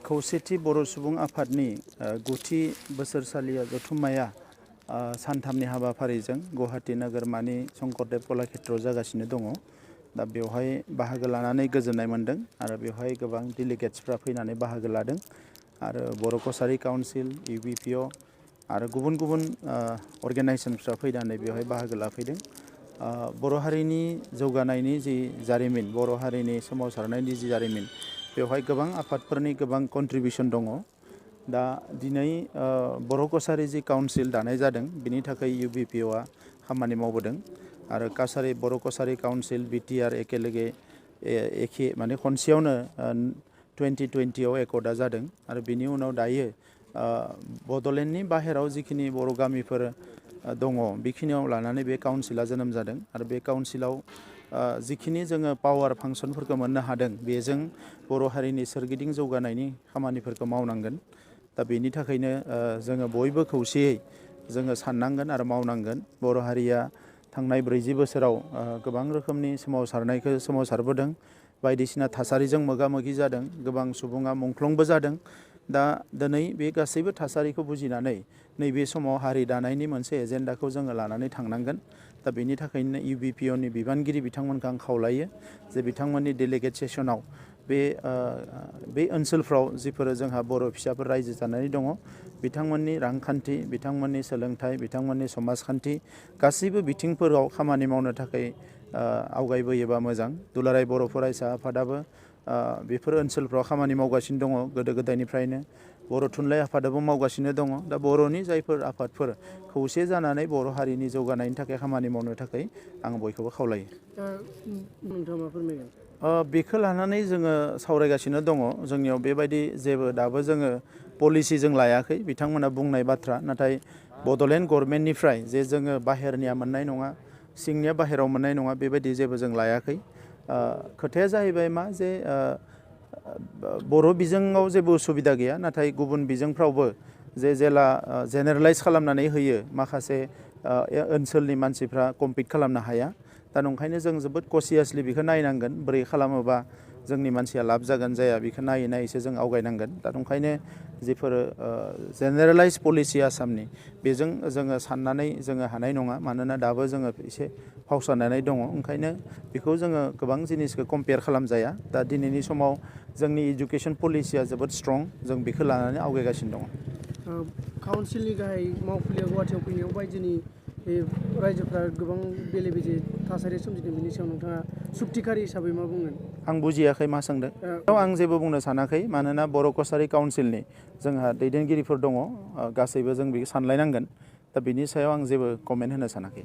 खौसेथि बर' सुबुं आफादनि गुथि बोसोरसालिया जथुम्माया सानथामनि हाबाफारिजों गुवाहाटी नोगोरमानि शंकरदेव कलाक्षेत्रआव जागासिनो दङ। दा बेवहाय बाहागो लानानै गोजोननाय मोन्दों आरो बेवहाय गोबां डेलिगेट्सफ्रा फैनानै बाहागो लादों आरो बर' कसारी काउन्सिल, UBPO आरो गुबुन गुबुन अर्गेनाइजेसनफ्रा फैनानै बेवहाय बाहागो लाफैदों। बर' हारिनि जौगानायनि जि जारिमिन, बर' हारिनि सोमावसारनायनि जि जारिमिन, बेवहाय गोबां आफादफोरनि गोबां कन्ट्रिबिउसन दङ। दा दिनै बर' कसारी जि काउन्सिल दानाय जादों, बिनि थाखाय UBPOआ खामानि मावबोदों आरो बर' कसारी काउन्सिल BTR एखे माने खनसेयावनो 2020आव एकर्डआ जादों आरो बिनि उनाव दायो बड'लेण्डनि बाहेराव जिखिनि बर' गामिफोर दङ, बेखिनियाव लानानै बे काउन्सिला जोनोम जादों आरो बे काउन्सिलाव जिखिनि जोङो पावार फांसनफोरखौ मोननो हादों, बेजों बर' हारिनि सोरगिदिं जौगानायनि खामानिफोरखौ मावनांगोन। दा बेनि थाखायनो जोङो बयबो खौसेयै जोङो साननांगोन आरो मावनांगोन। बर' हारिया थांनाय 40 बोसोराव गोबां रोखोमनि सोमावसारबोदों, बायदिसिना थासारिजों मोगा-मोगि जादों, गोबां सुबुङा मुंख्लंबो जादों। दा दिनै बे गासैबो थासारिखौ बुजिनानै नैबे समाव हारि दानायनि मोनसे एजेन्डाखौ जोङो लानानै थांनांगोन। दा बेनि थाखायनो UBPOनि बिबानगिरि बिथांमोनखौ आं खावलायो जे बिथांमोननि डेलिगेट सेसनाव बे ओनसोलफ्राव जिफोर जोंहा बर' फिसाफोर रायजो जानानै दङ, बिथांमोननि रांखान्थि, बिथांमोननि सोलोंथाइ, बिथांमोननि समाजखान्थि गासैबो बिथिंफोराव खामानि मावनो थाखाय आवगायबोयोबा मोजां। दुलाराय बर' फरायसा आफादाबो बेफोर ओनसोलफ्राव खामानि मावगासिनो दङ गोदो गोदायनिफ्रायनो। बर' थुनलाइ आफादाबो मावगासिनो दङ। दा बर'नि जायफोर आफादफोर खौसे जानानै बर' हारिनि जौगानायनि थाखाय खामानि मावनो थाखाय आं बयखौबो खावलायो। नोंथाङा मा फोरमायगोन? बेखौ लानानै जोङो सावरायगासिनो दङ। जोंनियाव बेबायदि जेबो दाबो जोङो पलिसि जों लायाखै, बिथांमोना बुंनाय बाथ्रा। नाथाय बड'लेण्ड गभर्नमेन्टनिफ्राय जे जोङो बाहेरनिया मोननाय नङा, सिंनिया बाहेरायाव मोननाय नङा, बेबायदि जेबो जों लायाखै। खोथाया जाहैबाय मा जे बर' बिजोङाव जेबो उसुबिदा गैया, नाथाय गुबुन बिजोंफ्रावबो जेला जेनेरेलाइज खालामनानै होयो, माखासे ओनसोलनि मानसिफ्रा कम्पिट खालामनो हाया। दा नंखायनो जों जोबोद कसियासलि बेखौ नायनांगोन, बोरै खालामोबा जोंनि मानसिया लाब जागोन जाया, बेखौ नायै नायैसो जों आवगायनांगोन। दा नंखायनो जिफोर जेनेरेलाइज पलिसि आसामनि, बेजों जोङो साननानै जोङो हानाय नङा, मानोना दाबो जोङो एसे फावसायनानै दङ। ओंखायनो बेखौ जोङो गोबां जिनिसखौ कम्पेयार खालामजाया। दा दिनैनि समाव जोंनि इडुकेसन पलिसिया जोबोद स्ट्रं, जों बेखौ लानानै आवगायगासिनो दङ। काउन्सिलनि गाहाय मावखुलिया गुवाहाटियाव फैनायाव बायजोनि रायजोफ्रा गोबां बेले-बेजे थासारि सोमजिदों, बेनि सायाव नोंथाङा सुक्तिकारि हिसाबै मा बुंगोन? आं बुजियाखै मा सोंदों। आं जेबो बुंनो सानाखै, मानोना बर' कसारी काउन्सिलनि जोंहा दैदेनगिरिफोर दङ, गासैबो जों बेखौ सानलायनांगोन। दा बिनि सायाव आं जेबो कमेन्ट होनो सानाखै।